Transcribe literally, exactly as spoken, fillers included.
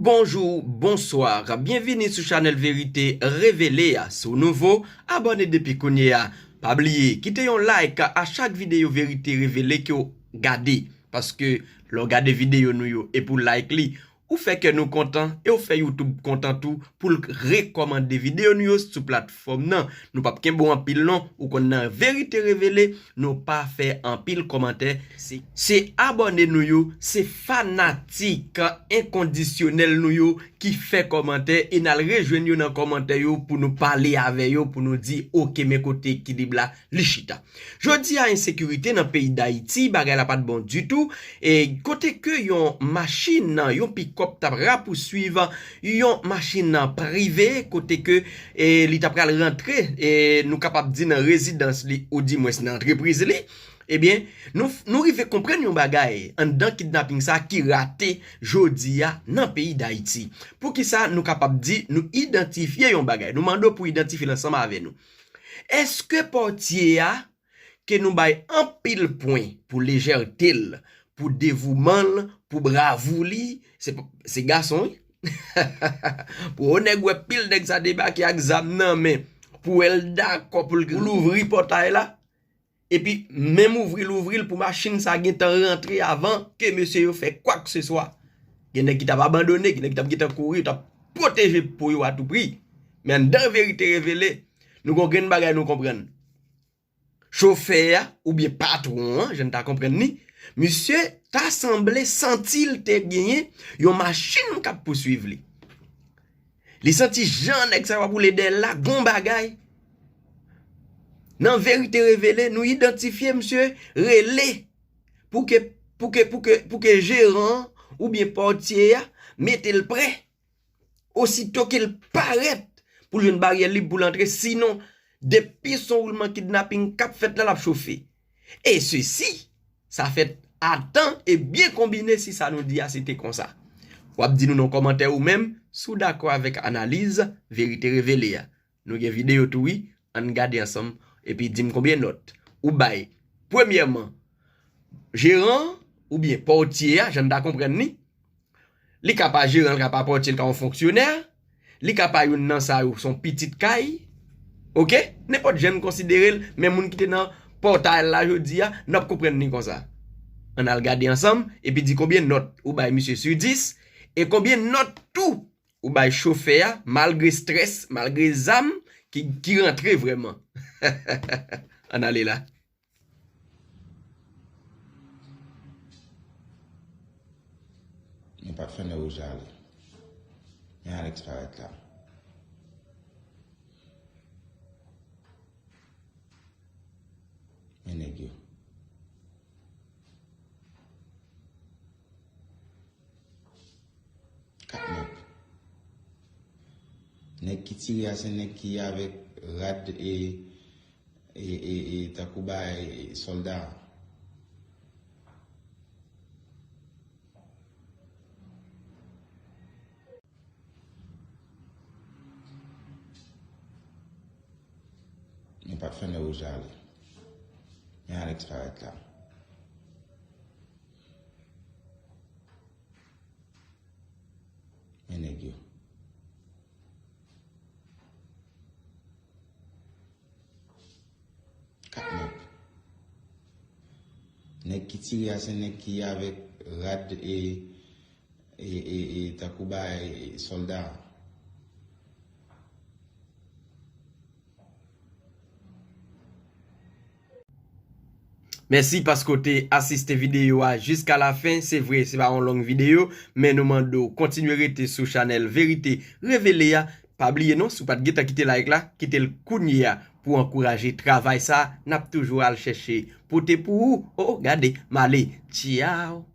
Bonjou, bonswa, byenvini sou chanèl Verite Revele a. Si w nouvo, abòne depi kounye a. Pa bliye, kite yon like a chak videyo Verite Revele ke w gade. Paske lè w gade videyo nou yo epi w like li, ou fè kè nou kontan e w fè YouTube kontan tou pou l rekòmande videyo nou yo sou platfòm nan. Nou p ap kenbe w anpil non, ou konn nan Verite Revele, nou pa fè anpil kòmantè. Se, se abòne nou yo, se fanatik enkondisyonèl nou yo ki fè kòmantè e n al rejwenn yo nan kòmantè yo pou nou pale avè yo, pou nou di, oke, men kote ekilib la, li chita. Jodi a, ensekirite nan peyi Dayiti, bagay la pa t bon ditou, e kote ke yon machin, yon pikòp t ap rapouswiv yon machin prive, kote ke, e, li t ap pral rantre, e, nou kapab di nan rezidans li, oudimwens nan antrepriz li, ebyen, nou, nou rive konprann yon bagay anndan kidnaping sa ki rate jodi a nan peyi Dayiti. Poukisa nou kapab di nou idantifye yon bagay? Nou mande w pou idantifye l ansanm avè nou. Èske pòtye a ke nou bay anpil pwen pou lejète l, pou devouman l, pou bravou li, se, se gason, wi. Pou yon nèg wè pil nèg sa debake ak zam nan men, pou wè l dakò pou l louvri pòtay la, epi menm ouvri l, ouvri l pou machin sa gentan rantre avan ke mesye yo fè kwakeseswa. Gen nèg ki t ap abandone, gen nèg ki t ap gentan kouri, yo t ap pwoteje po yo a tou pri. Men anndan Verite Revele, nou gon grenn bagay nou konprann. Chofè a, oubyen patwon an, jan n ta konprann li, misye ta sanble santi l te genyen yon machin k ap pouswiv li. Li santi jan nèg sa yo ap woule dèyè l la, gon bagay. Nan Verite Revele, nou idantifye misye, rele pou ke, pou ke, pou ke, pou ke jeran an oubyen pòtye a mete l prè. Osito ke l parèt pou l jwenn baryè lib pou l antre, sinon, depi s on woulman kidnaping k ap fèt la, l ap chofe. E sesi, sa fèt a tan e byen konbine si sa nou di a se te konsa. W ap di nou nan kòmantè ou menm si w dakò avèk analiz Verite Revele a. Nou gen videyo tou wi, ann gade ansanm, epi di m konbyen nòt ou bay. Premyèman, jeran oubyen pòtye a, jan n ta konprann li, li ka pa jeran, li ka pa pòtye, li ka yon fonksyonè, li ka pa youn nan sa yo, s on pitit kay, oke? Nenpòt jan n konsidere l, men moun ki te nan pòtay la jodi a, n ap konprann li konsa. Ann al gade ansanm, epi di konbyen nòt ou bay misye sou dis, e konbyen nòt tou ou bay chofè a, malgre strès, malgre zam ki, ki rantre vrèman. Ann ale la. Nou pa t fè nè wouj la ale. Men Alex parèt la. Men nèg yo. Kat nèg. Nèg ki tire a se nèg ki avèk rad e, e, e, e tankou bay sòlda. Nou pa t fè nè wouj la ale. Men Alex parèt la. Men nèg yo. Kat nèg. Nèg ki tire a se nèg ki avèk rad e, e, e, e tankou bay sòlda. Mèsi paske w te asiste videyo a jiska lafen. Se vre, se pa yon long videyo, men nou mande w kontinye rete sou chanèl Verite Revele a. Pa bliye non, si w pa t gentan kite like la, kite l kounye a pou ankouraje travay sa a n ap toujou al chèche pote pou ou. O, o, gade, m ale. Tchaw.